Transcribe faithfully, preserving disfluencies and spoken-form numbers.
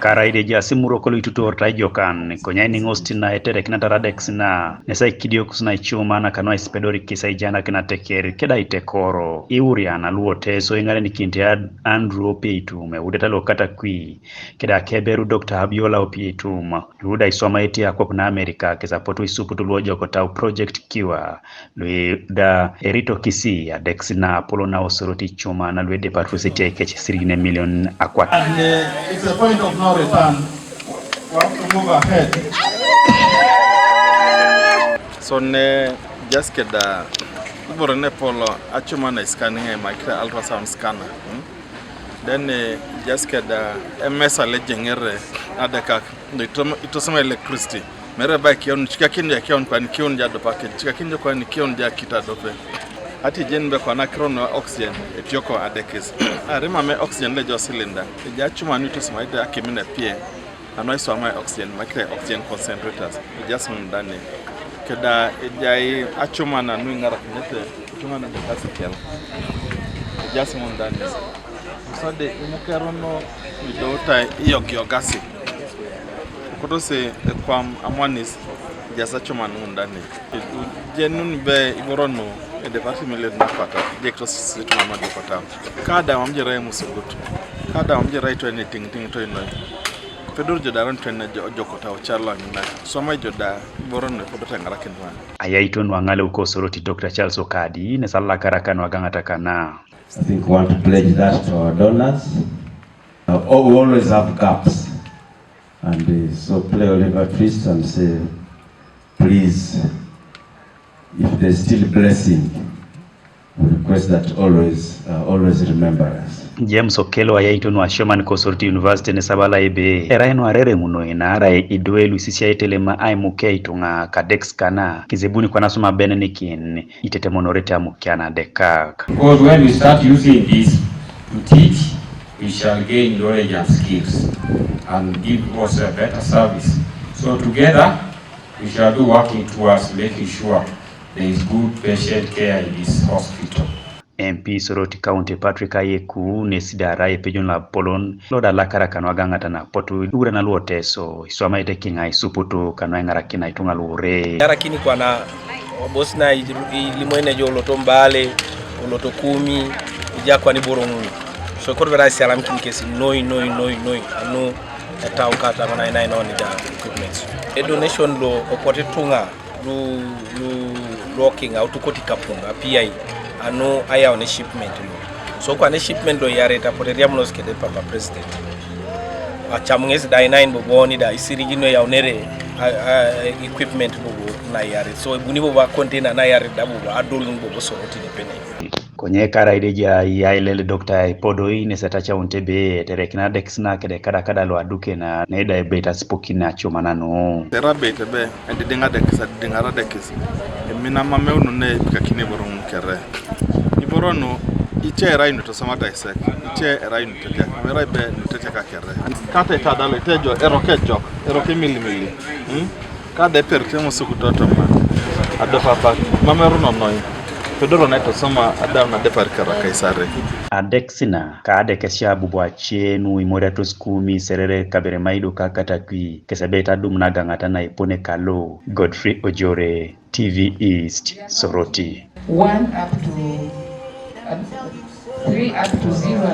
Karaida ejaas imurok lu itutuoritae ajokan, konye ainiŋos tina eterekinata adekis na, nes aikidiokis na icuman kanu aisipedorikis aijaanakin ateker keda aitekoro. Iuriana lu Oteso iŋarenikinit Andrew Opeitum, eudeta lo Katakwi, keda Keberu Doctor Abiola Opeitum, lu da iswamaete akwap na Amerika, kes apotu isuput lu ojokotau Project Cure, lu da eritokisi adekis na apolon na Osoroti icuman lu edeparitos etiai kec isirigin emilion akwat. And uh, it's a point of no return. We have to move ahead. So ne, just keda ibore ne polo acuman na scanning, eh, makira ultrasound scanner. Hmm? Then eh, just keda emesa le ejeŋere adekak, ndo itom-, itosoma electricity. Mere bai kion, cikakin ja kion kwani kion ja dopakin, cikakin ja kwani kion ja kita dope. Ati jen be kwana kiron oxygen, etioko adekis. Arima me oxygen le jo cylinder. Eja acuman nu itosoma ite akimine pie. Anu iswama oxygen, makira oxygen concentrators. Ejaas ŋun da ne. Keda ejai acuman anu iŋarakinete ituŋanan adekis kela. Ejaas ŋun da ne. Sode imukerono idoutai iyogiyogasi. Kotosi ekwam amwanis, ejaas acuman ŋun da ne. Ijenun be iboro nu edeparitos emilion akwat, ejaikitos ituŋanan adepata. Kada mam jerai emusugut, kada mam jerai itwene etiŋitiŋ toinoi. Pedor jo da aron itwene ojokota ocalo aŋina. Iswama ijo da iboro nu epodoto aiŋarakin wan. Ayaiton nu aŋaleu ko Soroti Doctor Charles Okadi, nes alakara kanu agaŋata kana. I think we want to pledge that to our donors. Uh, oh, we always have gaps. And uh, so play Oliver Twist and say, please, if there's still blessing, we request that always, uh, always remember us. James Okello, ayaiton nu asioman ko Soroti University, nes abala ebe erai nu arereŋ noi naarai idwe lu isisiaete lema aimuke ituŋa ka adekis kana, kizebuni kwana suma benenikin itetemonorete amukian adekak. Because when we start using this to teach, we shall gain knowledge and skills and give us a better service. So together, we shall be working towards making sure there is good patient care in this hospital. M P Soroti County Patrick Ayeku, nes da arai epejon lo apolon lo da alakara kanu agaŋata na apotu iwuran lu Oteso iswamaete kiŋa isuputu kanu aiŋarakin ituŋa lu ure. Yarakini kwana obos na i-, i-, ilimoine jo oloto Mbale, oloto Kumi, ija kwana iboro ŋun. So koto bera asialamikin kesi noi, noi, noi, noi, anu etau kata ŋona inainoni da equipment. E donation lo opotu ituŋa lu, lu, lu okiŋa utukot ikapun apiai anu ayaun shipment lo. So kwana shipment lo iyareit apotu eriamunos kede Papa President. Acam ŋes da inain bobo oni da isirigin nu eyaunere a, a, equipment bobo na iyareit. So ebuni bobo a container na iyareit da bobo adolun bobo Soroti nepene. Konye karaida ejai ailel Doctor Ipodoi nes etacaunit ebe eterekina adekis na kede kadakada lo aduke na, ne da ebeit asipokin acuman nu. Era ebeit ebe edidiŋ adekis, edidiŋar adekis. Emina mam eununei epikakini iboro ŋun kere. Iboro nu ice erai nu itosomata isek, ice erai nu itetiak, mam erai ebe nu itetiak kere. Kata itadalo ite jo erok ejok, erok emilimili. Hmm? Kada eperit emusugut toma adepar, mam erono noi, pedoro na itosoma adaun na adepar kara Kaisare. Adekis na ka adekesia bubu ace nu imoriatos Kumi, Serere, Kaberamaido ka Katakwi, kes ebeit adum na agaŋata na epone kalo. Godfrey Ojore, T V East, Soroti. One up to, uh, three up to zero and